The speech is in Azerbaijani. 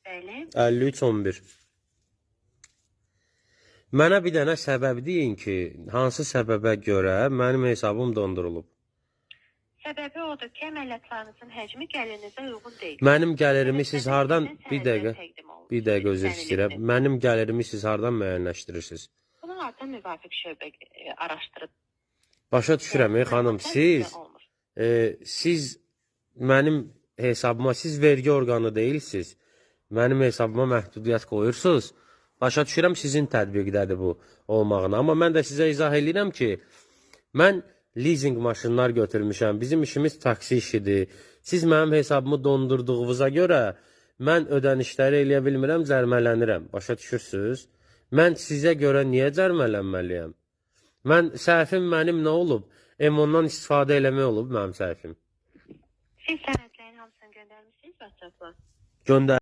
Bəli. 53 11. Mənə bir dənə səbəb deyin ki, hansı səbəbə görə mənim hesabım dondurulub? Səbəbi odur ki, əməliyyatlarınızın həcmi gəlirinizə uyğun deyil. Mənim gəlirimi Səbəblər siz hardan sizdən bir sənədlər dəqiqə, təqdim olunur. bir dəqiqə üzr istəyirəm. İstənilibdir. Mənim gəlirimi siz hardan müəyyənləşdirirsiniz? Bunu artıq müvafiq şöbə araşdırıb. Başa düşürəm, ey xanım, Məlumatlar siz bizdə olmur. siz mənim hesabıma, siz vergi orqanı deyilsiz. Mənim hesabıma məhdudiyyət qoyursunuz. Başa düşürəm sizin tətbiqdədir bu olmağına. Amma mən də sizə izah eləyirəm ki, mən leasing maşınlar götürmüşəm. Bizim işimiz taksi işidir. Siz mənim hesabımı dondurduğunuza görə mən ödənişləri eləyə bilmirəm, cərimələnirəm. Başa düşürsüz? Mən sizə görə niyə cərimələnməliyəm? Mən səhvim mənim nə olub? M10-dan istifadə eləmək olub mənim səhvim. Siz sənədlərin hamısını göndərmisiniz WhatsApp-la. Göndər.